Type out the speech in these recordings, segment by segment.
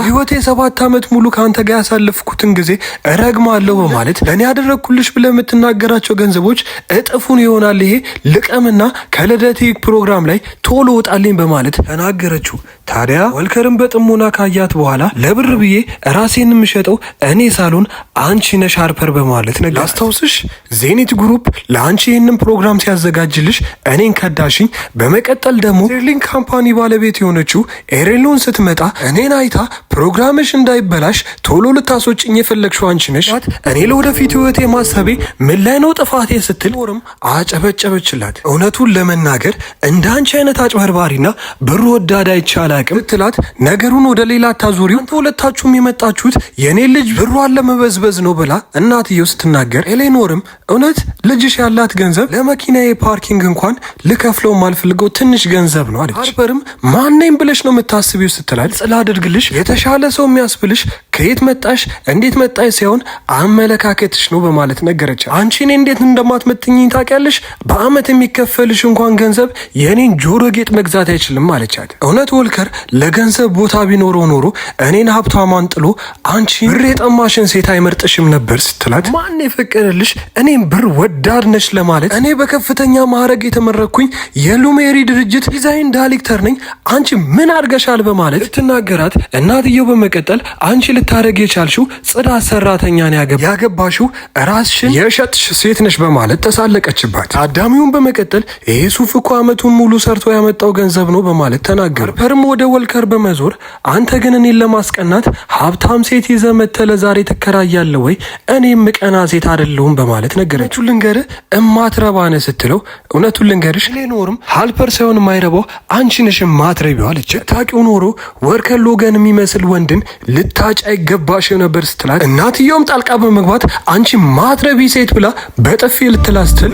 ህይወቴ 7 ዓመት ሙሉ ከአንተ ጋር ያሳለፍኩትን ጊዜ እረግማለሁ በማለት ለእኔ ያደረግኩልሽ ብለህ የምትናገራቸው ገንዘቦች እጥፉን ይሆናል። ይሄ ልቀምና ከልደቴ ፕሮግራም ላይ ቶሎ ወጣልኝ በማለት ተናገረችው። ታዲያ ወልከርን በጥሞና ካያት በኋላ ለብር ብዬ ራሴን የምሸጠው እኔ ሳልሆን አንቺ ነሽ ሃርፐር በማለት ነገር ላስታውስሽ፣ ዜኒት ግሩፕ ለአንቺ ይህንን ፕሮግራም ሲያዘጋጅልሽ እኔን ከዳሽኝ። በመቀጠል ደግሞ ሴርሊንግ company ባለቤት የሆነችው ኤሬሎን ስትመጣ እኔን አይታ ፕሮግራምሽ እንዳይበላሽ ቶሎ ልታስወጭኝ የፈለግሽው አንቺ ነሽ። እኔ ለወደፊት ህይወቴ ማሰቤ ምን ላይ ነው ጥፋቴ ስትል ኖርም አጨበጨበችላት። እውነቱን ለመናገር እንደ አንቺ አይነት አጭበርባሪና ብር ወዳድ አይቼ አላቅም ስትላት ነገሩን ወደ ሌላ አታዙሪው፣ ሁለታችሁም የመጣችሁት የእኔ ልጅ ብሯን ለመበዝበዝ ነው ብላ እናትየው ስትናገር ኤሌኖርም እውነት ልጅሽ ያላት ገንዘብ ለመኪናዬ parking እንኳን ልከፍለው ማልፈልገው ትንሽ ገንዘብ ነው አለች። ሃርፐርም ማነኝ ብለሽ ነው የምታስቢው ስትላት ስላደርግልሽ የተሻለ ሰው የሚያስብልሽ ከየት መጣሽ እንዴት መጣሽ ሳይሆን አመለካከትሽ ነው በማለት ነገረች። አንቺ እኔ እንዴት እንደማትመጥኝኝ ታውቂያለሽ? በአመት የሚከፈልሽ እንኳን ገንዘብ የእኔን ጆሮ ጌጥ መግዛት አይችልም አለቻት። እውነት ወልከር ለገንዘብ ቦታ ቢኖረው ኖሮ እኔን ሀብታሟን ጥሎ አንቺ ብር የጠማሽን ሴት አይመርጥሽም ነበር ስትላት ማን የፈቀደልሽ እኔም ብር ወዳድ ነሽ ለማለት? እኔ በከፍተኛ ማዕረግ የተመረቅኩኝ የሉሜሪ ድርጅት design director ነኝ፣ አንቺ ምን አድርገሻል በማለት ልትናገራት እናትየው በመቀጠል አንቺ ልታደርግ የቻልሽው ጽዳት ሰራተኛን ያገባሽው ራስሽን የሸጥሽ ሴት ነሽ በማለት ተሳለቀችባት። ታዳሚውን በመቀጠል ይሄ ሱፍ እኮ አመቱን ሙሉ ሰርቶ ያመጣው ገንዘብ ነው በማለት ተናገሩ። ሃርፐርም ወደ ወልከር በመዞር አንተ ግን እኔን ለማስቀናት ሀብታም ሴት ይዘህ መጥተህ ለዛሬ ትከራያለህ ወይ? እኔ የምቀና ሴት አይደለሁም በማለት ነገረችው። ልንገርህ እማትረባ ነህ ስትለው እውነቱን ልንገርሽ ሌኖርም ሃልፐር ሳይሆን የማይረባው አንቺ ነሽ የማትረቢው አለች። ታውቂው ኖሮ ወርከር ሎገን የሚመስል ወንድን ልታጭ አይገባሽ ነበር ስትላት እናትየውም ጣልቃ በመግባት አንቺ ማትረቢ ሴት ብላ በጥፊ ልትላት ስትል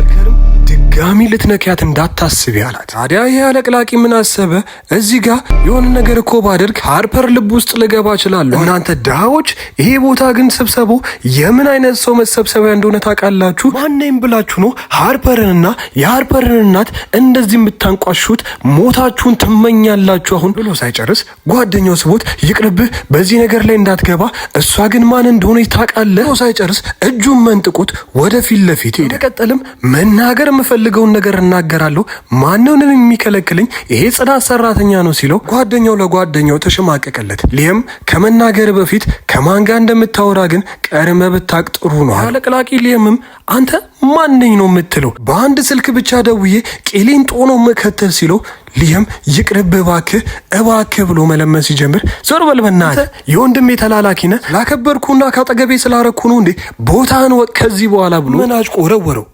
ድጋሚ ልትነኪያት እንዳታስቢ አላት። ታዲያ ይህ አለቅላቂ ምን አሰበ? እዚህ ጋር የሆነ ነገር እኮ ባደርግ ሃርፐር ልብ ውስጥ ልገባ እችላለሁ። እናንተ ድሃዎች፣ ይሄ ቦታ ግን ስብሰባው የምን አይነት ሰው መሰብሰቢያ እንደሆነ ታውቃላችሁ? ማነኝ ብላችሁ ነው ሃርፐርንና የሃርፐርን እናት እንደዚህ የምታንቋሹት? ሞታችሁን ትመኛላችሁ አሁን ብሎ ሳይጨርስ ጓደኛው ስቦት ይቅርብህ፣ በዚህ ነገር ላይ እንዳትገባ፣ እሷ ግን ማን እንደሆነ ታውቃለህ ብሎ ሳይጨርስ እጁን መንጥቆት ወደ ፊት ለፊት ሄደ። በመቀጠልም መናገር የምፈልገውን ነገር እናገራለሁ፣ ማንንም የሚከለክለኝ ይሄ ጽዳት ሰራተኛ ነው ሲለው ጓደኛው ለጓደኛው ተሸማቀቀለት። ሊየም ከመናገር በፊት ከማን ጋር እንደምታወራ ግን ቀድመህ ብታቅ ጥሩ ነው። አለቅላቂ ሊየምም አንተ ማነኝ ነው የምትለው? በአንድ ስልክ ብቻ ደውዬ ቂሊንጦ ነው መከተል ሲለው ሊየም ይቅርብህ እባክህ እባክህ ብሎ መለመን ሲጀምር ዞር በል በእናትህ የወንድሜ ተላላኪ ነህ፣ ላከበርኩና ካጠገቤ ስላረኩ ነው እንዴ? ቦታህን ወቅ ከዚህ በኋላ ብሎ መናጭቆ ወረወረው።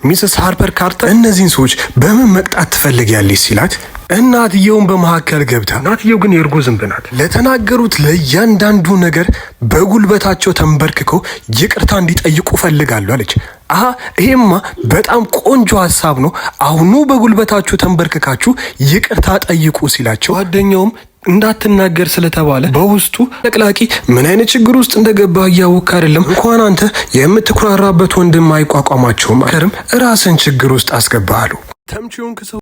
Mrs ሃርፐር ካርተር እነዚህን ሰዎች በምን መቅጣት ትፈልጊያለሽ ሲላት እናትየውን በመካከል ገብታ፣ እናትየው ግን የእርጎ ዝንብ ናት። ለተናገሩት ለእያንዳንዱ ነገር በጉልበታቸው ተንበርክከው ይቅርታ እንዲጠይቁ ፈልጋለሁ አለች። አሀ ይሄማ በጣም ቆንጆ ሀሳብ ነው። አሁኑ በጉልበታችሁ ተንበርክካችሁ ይቅርታ ጠይቁ ሲላቸው ጓደኛውም እንዳትናገር ስለተባለ በውስጡ ለቅላቂ ምን አይነት ችግር ውስጥ እንደገባ እያወቅ አይደለም፣ እንኳን አንተ የምትኩራራበት ወንድም አይቋቋማቸውም። ከርም ራስን ችግር ውስጥ አስገባሉ። ተምቺውን ክሰው።